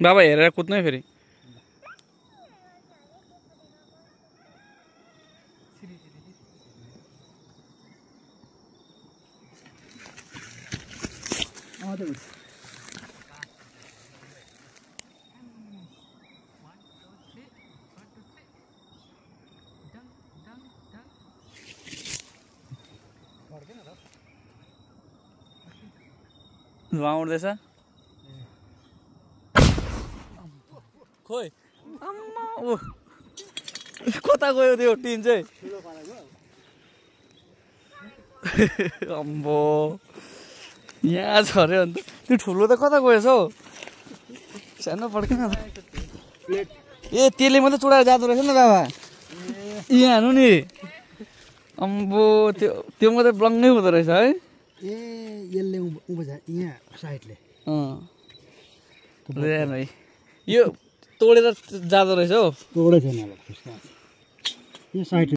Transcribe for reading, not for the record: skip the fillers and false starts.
बाबा हेरेर कुद्नु है फेरि धुवा उड्दैछ खोइ आम्मा ओ कता गयो त्यो टिन चाहिँ अम्बो यहाँ छ अरे अन्त त्यो ठुलो त कता गएछ हौ सानो पड्किन ए त्यसले मात्रै चुडाएर जाँदो रहेछ नि बाबा यहाँ हानु नि अम्बो त्यो मात्रै ब्लङ्गै हुँदो रहेछ है ए यसले यहाँ साइडले है यो तोडेर जाँदो रहेछ हौ तोडै छैन यो साइड